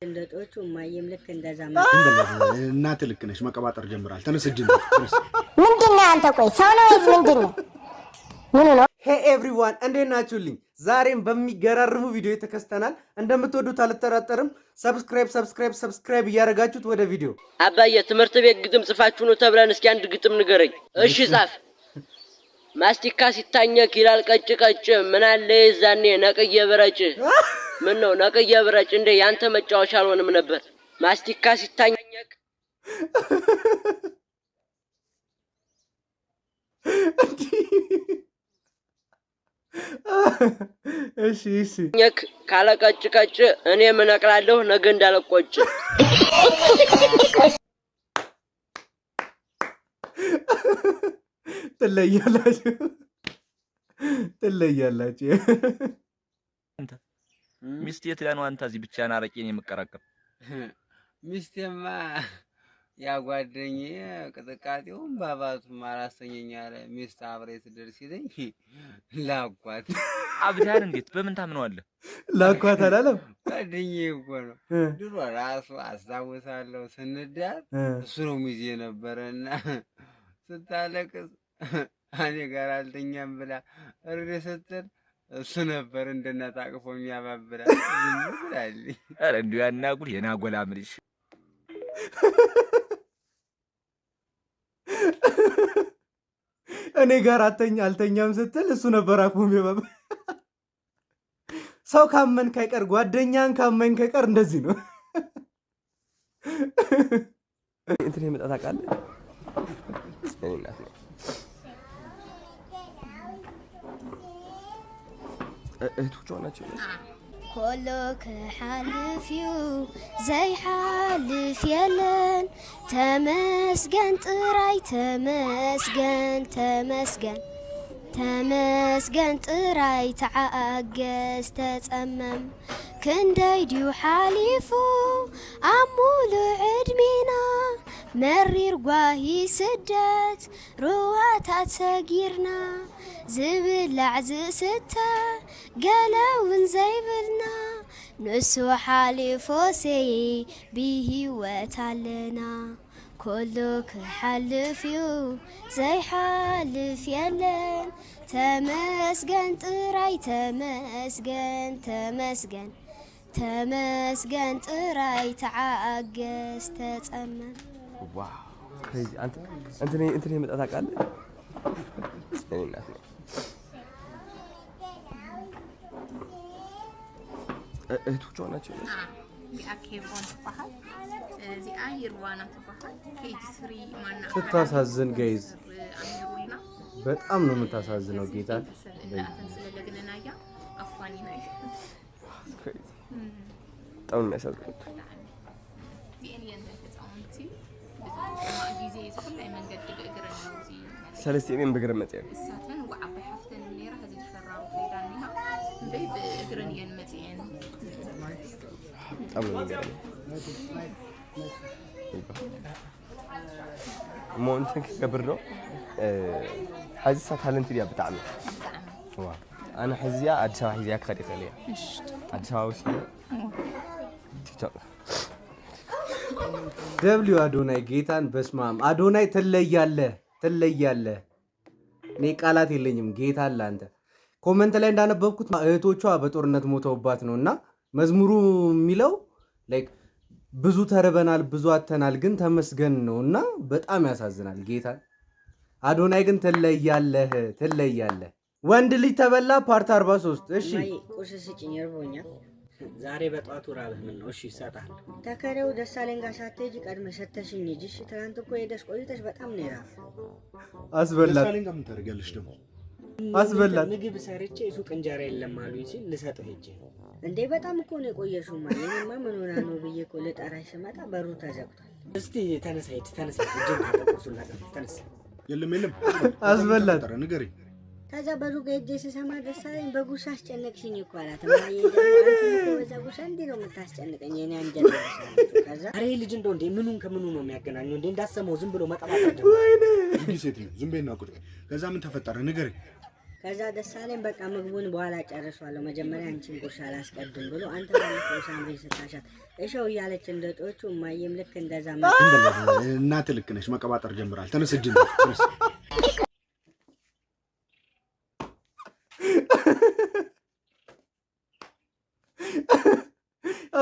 እንደ ጮቹ እማዬም ልክ እንደዛ። እናትህ ልክ ነሽ። መቀባጠር ጀምራል። ተነስ፣ እጅ ተነስ። ምንድን ነው አንተ? ቆይ ሰው ነው ወይስ ምንድን ነው? ምኑ ነው? Hey everyone፣ እንዴት ናችሁልኝ? ዛሬም በሚገራርሙ ቪዲዮ ተከስተናል። እንደምትወዱት አልጠራጠርም። Subscribe፣ subscribe፣ subscribe እያደረጋችሁት ወደ ቪዲዮ። አባዬ፣ ትምህርት ቤት ግጥም ጽፋችሁ ነው ተብለን፣ እስኪ አንድ ግጥም ንገረኝ። እሺ ጻፍ። ማስቲካ ሲታኘክ ይላል ቀጭ ቀጭ፣ ምን አለ የዛኔ ነቅዬ ብረጭ። ምን ነው ነቅዬ ብረጭ እንዴ ያንተ መጫወቻ አልሆንም ነበር። ማስቲካ ሲታኘክ። እሺ። ኘክ ካለ ቀጭ ቀጭ፣ እኔ እነቅላለሁ ነገ እንዳለቆጭ። ትለያላችሁ፣ ትለያላችሁ። ሚስት የት ነው? አንተ እዚህ ብቻህን አረቄን የምቀራቀብ? ሚስቴማ ያ ጓደኛዬ ቅጥቃጤውም ባባቱም አላሰኘኝ አለ። ሚስት አብሬ ትደር ሲለኝ ላኳት። አብዳን እንዴት በምን ታምነዋለህ? ላኳት አላለም። ጓደኛዬ እኮ ነው። ድሮ ራሱ አስታውሳለሁ ስንዳር እሱ ነው ሚዜ ነበረና ስታለቅስ እኔ ጋር አልተኛም ብላ እርድ ስትል እሱ ነበር እንደ እናት አቅፎ የሚያባብላት። ዝም ብላለች። ኧረ እንዲሁ ያናጉል የናጎላ ምልሽ። እኔ ጋር አተኛ አልተኛም ስትል እሱ ነበር አቅፎ የሚያባብል። ሰው ካመን ካይቀር፣ ጓደኛን ካመን ካይቀር እንደዚህ ነው። እንትን የመጣ ታውቃለህ? እኔ እናት ነኝ። እህቶቿ ናቸው እነሱ። ኩሉ ክሓልፍ እዩ፣ ዘይሓልፍ የለን። ተመስገን ጥራይ፣ ተመስገን፣ ተመስገን፣ ተመስገን ጥራይ። ተዓገስ፣ ተጸመም። ክንደይ ድዩ ሓሊፉ ኣብ ሙሉእ ዕድሜና፣ መሪር ጓሂ ስደት ሩዋታት ሰጊርና፣ ዝብላዕ ዝስተ ገለ እውን ዘይብልና፣ ንሱ ሓሊፎሴ ብሂወት ኣለና። ኩሉ ክሓልፍ እዩ፣ ዘይሓልፍ የለን። ተመስገን ጥራይ፣ ተመስገን፣ ተመስገን፣ ተመስገን ጥራይ። ተዓገስ፣ ተጸመም። Wow, crazy። አንተ እንትን የመጣ ታውቃለህ? እኔ እናት ነኝ። እህቶቿ ናቸው እነሱ። እዚኣ ኬብሮን ትበሃል፣ እዚኣ ይርዋና ትበሃል። KG 3 ማና። ስታሳዝን guys። ኣሚሩልና። በጣም ነው የምታሳዝነው ጌታ። እናኣተን ስለለግነናያ ኣፋኒና እዩ። Crazy። በጣም ነው የሚያሳዝኑት። እዚአን እየን ህፃውንቲ ብዙ ግዜ ዝኩላይ መንገዲ ብእግረን ነው እዚ። ሰለስተ እየን ብእግረን መፅአን። እሳተን ዓባይ ሓፍተን ነራ ሕዚ ዝፈራሩ ከይዳ እኒሃ እምበይ ብእግረን እየን መፅአን። በጣም ነው የሚገርመው። እሞ እንትን ክገብር ዶ ሕዚ ሳ talented እያ ብጣዕሚ። ዋ ኣነ ሕዚ እዚኣ ኣዲስ ኣበባ ሒዘያ ክኸድ ይኽእል እየ። ኣዲስ ኣበባ ወሲደ ቲክቶክ። W አዶናይ፣ ጌታን በስማም አዶናይ፣ ትለያለህ፣ ትለያለህ። እኔ ቃላት የለኝም ጌታን ለአንተ። Comment ላይ እንዳነበብኩት እህቶቿ በጦርነት ሞተውባት ነው እና መዝሙሩ የሚለው like ብዙ ተርበናል፣ ብዙ አተናል፣ ግን ተመስገን ነው እና በጣም ያሳዝናል ጌታን። አዶናይ ግን ትለያለህ፣ ትለያለህ። ወንድ ልጅ ተበላ part 43። እሺ። እማዬ፣ ቁርስ ስጭኝ፣ እርቦኛል። ዛሬ በጠዋቱ ራብህ? ምን ነው? እሺ ይሰጣል። ተከሬው ደሳለኝ ጋር ሳትሄጂ ቀድመሽ ሰተሽኝ ሂጂ። እሺ፣ ትናንት እኮ ሄደሽ ቆይተሽ በጣም ነው የራበኝ። አስበላት። ደሳለኝ ጋር ምን ታደርጊያለሽ ደግሞ? አስበላት። ምግብ ሰርቼ ሱቅ እንጀራ የለም አሉኝ ሲል ልሰጠው ሄጄ ነው። እንዴ፣ በጣም እኮ ነው የቆየሽው። እማዬ፣ እኔማ ምን ሆና ነው ብዬ እኮ ልጠራሽ ስመጣ በሩ ተዘግቷል። እስቲ ተነሳ ሂድ፣ ተነሳ ሂድ፣ እጅን ታጠብ፣ ቁርሱን ላቅርብ፣ ተነሳ። የለም የለም። አስበላት። ንገረኝ። ከዛ በሩ ጋር ሄጄ ስሰማ ደሳለኝ በጉርሻ አስጨነቅሽኝ እኮ አላት። እማዬ ደግሞ አንተም እኮ በዛ ጉርሻ እንዲህ ነው የምታስጨንቀኝ የኔ አንጀት ደርሳለች። ከዛ ኧረ ይሄ ልጅ እንደው እንዴ ምኑን ከምኑ ነው የሚያገናኘው? እንዴ እንዳሰመው ዝም ብሎ መቀባጠር ጀመረ። እንዲህ ሴትዮ ዝም በይና ቁጭ በይ። ከዛ ምን ተፈጠረ ንገረኝ። ከዛ ደሳለኝ በቃ ምግቡን በኋላ ጨርሷለሁ፣ መጀመሪያ አንቺን ጉርሻ ላስቀድም ብሎ አንተ ባለፈው ሳምሪ ስታሻት እሸው እያለች እንደ ጮቹ እማዬም ልክ እንደዛ እናትህ ልክ ነች፣ መቀባጠር ጀምራል። ተነስ፣ እጅን ተነስ።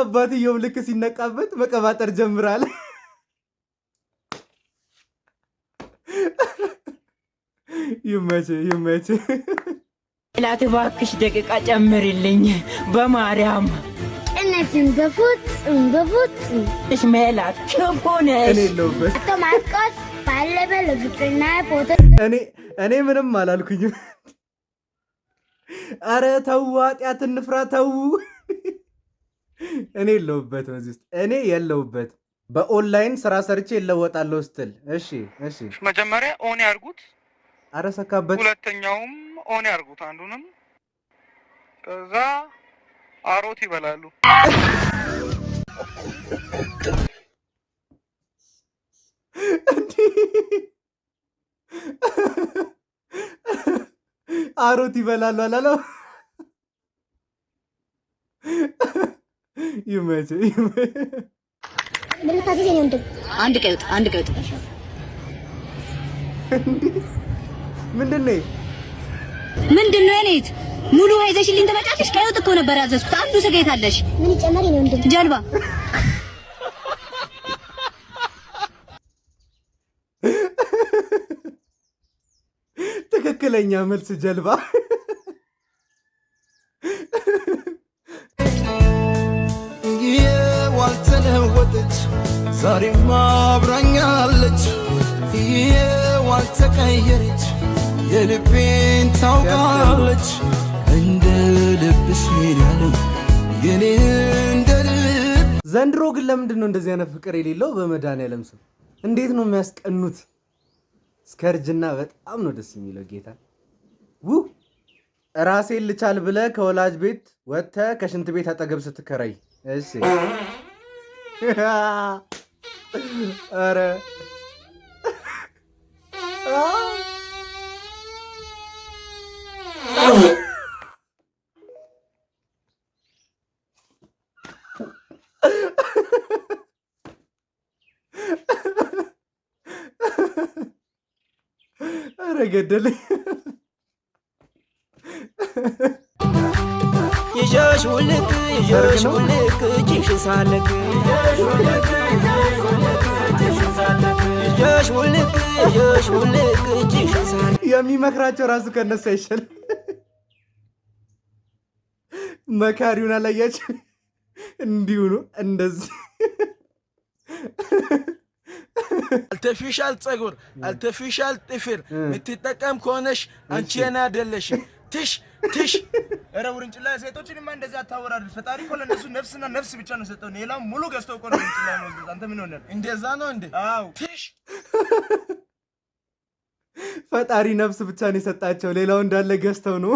አባትየውም ልክ ሲነቃበት መቀባጠር ጀምራል። ይመች ይመች። ላት እባክሽ ደቂቃ ጨምሪልኝ በማርያም። ቅነትን በፍጹም በፍጹም። እሽ ሜላት ክፉ ነሽ። እኔ የለሁበት። አቶ ማርቆስ ባለበ ለፍቅርና ፎቶ እኔ ምንም አላልኩኝም። አረ ተው፣ ኃጢአት እንፍራ፣ ተው። እኔ የለሁበትም እዚህ ውስጥ፣ እኔ የለሁበትም። በኦንላይን ስራ ሰርቼ እለወጣለሁ ስትል እሺ፣ እሺ፣ መጀመሪያ on ያርጉት፣ አረ ሰካበት። ሁለተኛውም on ያርጉት፣ አንዱንም ከዛ አሮት ይበላሉ። አሮት ይበላሉ አላለው። ይመች። ምን ልታዘዝ የኔ ወንድም? አንድ ቀይ ወጥ፣ አንድ ቀይ ወጥ። ምንድን ነው? ምንድን ነው የኔ እህት? ሙሉ ውሃ ይዘሽልኝ ትመጫለሽ? ቀይ ወጥ እኮ ነበር ያዘዝኩት። አንዱ ስጋ የት አለሽ? ምን ይጨመር የኔ ወንድም? ጀልባ። ትክክለኛ መልስ ጀልባ። ዋልተለወጠች ዛሬም አብራኛለች፣ ዋልተቀየረች የልቤን ታውቃለች። እንደ ልብሽ ያለው የኔ እንደ ልብ። ዘንድሮ ግን ለምንድን ነው እንደዚህ አይነት ፍቅር የሌለው? በመድኃኒዓለም ስም እንዴት ነው የሚያስቀኑት? እስከ እርጅና በጣም ነው ደስ የሚለው። ጌታ ው ራሴን ልቻል ብለህ ከወላጅ ቤት ወጥተህ ከሽንት ቤት አጠገብ ስትከራይ። እሺ፣ ኧረ ኧረ ገደለኝ። ይዤሽ ውልቅ ይዤሽ ውልቅ እጅሽን ሳለቅ ይዤሽ ውልቅ ይዤሽ ውልቅ እጅሽን ሳለቅ። የሚመክራቸው ራሱ ከነሱ አይሻልም። መካሪውን አላያችሁ? እንዲሁ ነው እንደዚህ። Artificial ፀጉር፣ artificial ጥፍር የምትጠቀም ከሆነሽ አንቺ የኔ አይደለሽም። ትሽ ትሽ። ኧረ ውርንጭላ ሴቶችንማ እንደዚህ አታወራርድ። ፈጣሪ እኮ ለእነሱ ነፍስና ነፍስ ብቻ ነው የሰጠው። ሌላው ሙሉ ገዝተው እኮ ነው ውርንጭላ የሚወስዱት። አንተ ምን ሆነህ? እንደዛ ነው እንዴ? አዎ። ትሽ። ፈጣሪ ነፍስ ብቻ ነው የሰጣቸው፣ ሌላው እንዳለ ገዝተው ነው።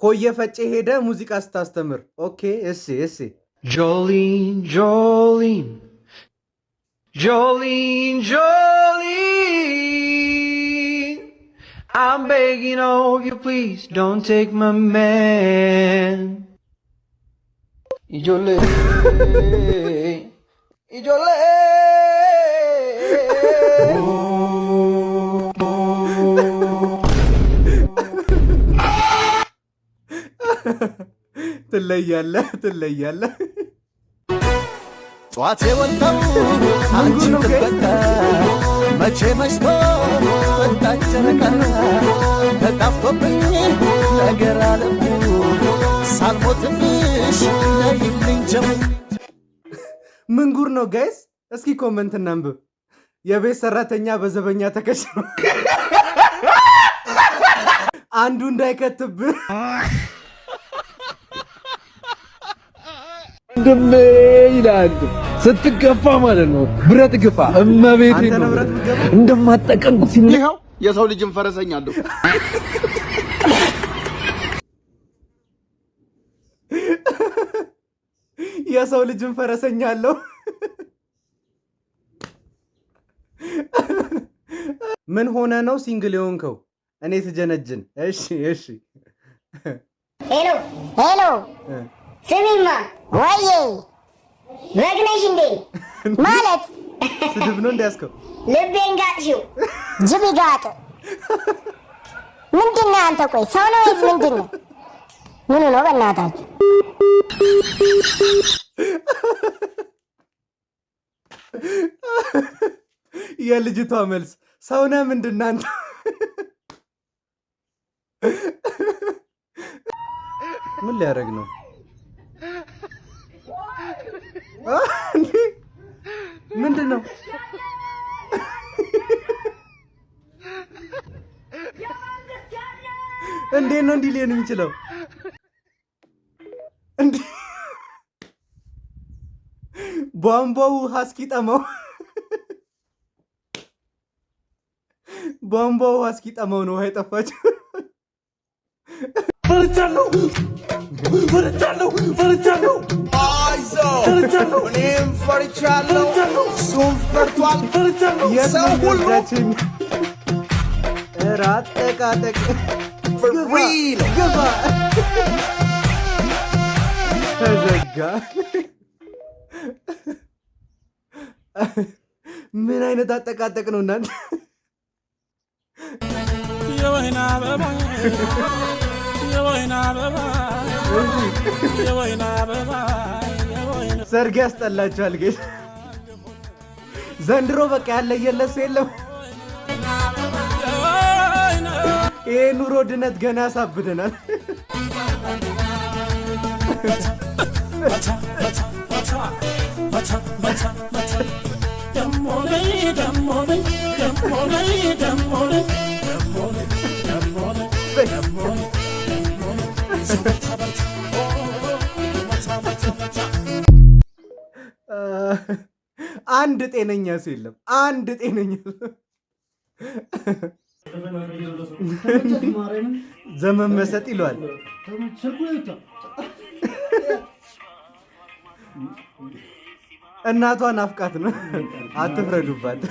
ኮየ ፈጬ ሄደ ሙዚቃ ስታስተምር። Okay፣ እሺ፣ እሺ። Jolene, Jolene, Jolene, Jolene. I'm begging of you, please don't take my man. Ijoollee, ijoollee. ትለያለህ፣ ትለያለህ። ጠዋት የወጣው አንቺን ጥበቃ መቼ መሽቶ ወጣች ጨረቃ፣ ተጣፍቶብኝ ነገር አለሙ ሳልሞትብሽ ነይልኝ ጀሙ። ምን ጉር ነው guys? እስኪ comment እናንብብ። የቤት ሰራተኛ በዘበኛ ተከሽኖ አንዱ እንዳይከትብህ። ወንድሜ ይላል ስትገፋ ማለት ነው። ብረት ግፋ፣ እመቤቴ ነው እንደማጠቀም ሲል ይኸው የሰው ልጅን ፈረሰኛ አለሁ። የሰው ልጅን ፈረሰኛ አለው። ምን ሆነ ነው single የሆንከው? እኔ ስጀነጅን። እሺ እሺ። Hello hello፣ ስሚማ፣ ወዬ በግ ነሽ እንዴ? ማለት ስድብ ነው እንዲያስከው። ልቤን ጋጥሽው፣ ጅብ ይጋጥ። ምንድን ነው አንተ? ቆይ ሰው ነው ወይስ ምንድን ነው? ምኑ ነው በእናታችሁ? የልጅቷ መልስ ሰው ነህ ምንድን ነህ አንተ? ምን ሊያደርግ ነው? እንዴ ምንድን ነው? እንዴት ነው እንዲህ ሊሆን የሚችለው? እንዴ ቧንቧው ውሃ እስኪጠማው፣ ቧንቧው ውሃ እስኪጠማው ነው ውሃ የጠፋችው። ፈርቻለሁ፣ ፈርቻለሁ፣ ፈርቻለሁ፣ አይዞህ፣ እኔም ፈርቻለሁ፣ እሱም ፈርቷል። የት ሰው ነው ሁሉ የሚወስዳችን? ኧረ አጠቃጠቅ ግባ ግባ፣ ተዘጋ። ምን አይነት አጠቃጠቅ ነው እናንተ? የወይን አበባ፣ የወይን አበባ፣ የወይን አበባ። ሰርግ ያስጠላችኋል። ግን ዘንድሮ በቃ ያለየለት ሰው የለም። ይሄ ኑሮ ድነት ገና ያሳብደናል። ደሞ ነይ፣ ደሞ ነይ፣ ደሞ ነይ፣ ደሞ ነይ፣ ደሞ ነይ፣ ደሞ ነይ፣ ደሞ ነይ፣ ደሞ ነይ። ይዘው በርታ በርታ፣ ኦ መታ መታ መታ። አንድ ጤነኛ ሰው የለም። አንድ ጤነኛ ሰው ዘመን መሰጥ ይለዋል። እናቷ ናፍቃት ነው። አትፍረዱባት።